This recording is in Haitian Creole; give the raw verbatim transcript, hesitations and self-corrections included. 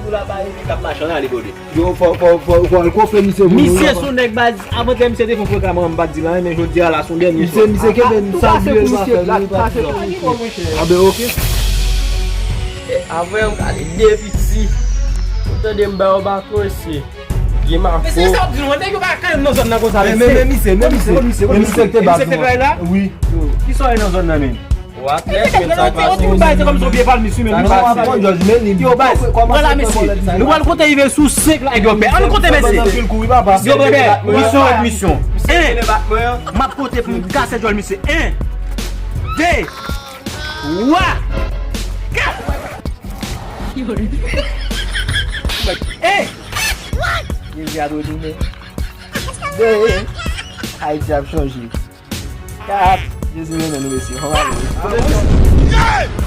Pou la pa rive k ap mache, ann ale, brother. Yo, fò, fò, fò, fò al kofe misye pou nou. Misye sou nèg baz, avantè misye te fè yon pwogram an, m pa t di l anyen, men jodi a la, se yon dènye swa. Misye, misye ke ben sa vye l pa fè, li pa fè. Anben, oke. Avan yon gade de piti. Ou tande m ba yo bako, mesye. Gen mafo. Mesye, sa w ap di nou, nèg yo pa ka nan zòn nan konsa, mesye. Men, men, men, misye, men, misye. Men misye ki te bat nou an. Wi. Kisa w nan zòn nan, men? Ou atlèt, men sa k pase? Ou bay, se kòm si w byen pale, mesye, men misye. Yo, baz, pran la, mesye. Nou pral konte rive sou senk la, yo, bè. Ann konte, mesye. Yo, brother, misyon ap misyon. En, m ap konte pou m kase djòl misye. En, de, twa, kat. En. Jezi a dwe tounen. De, Ayiti ap chanje. Kat. Jezi renmen nou, mesye. Fò m ale.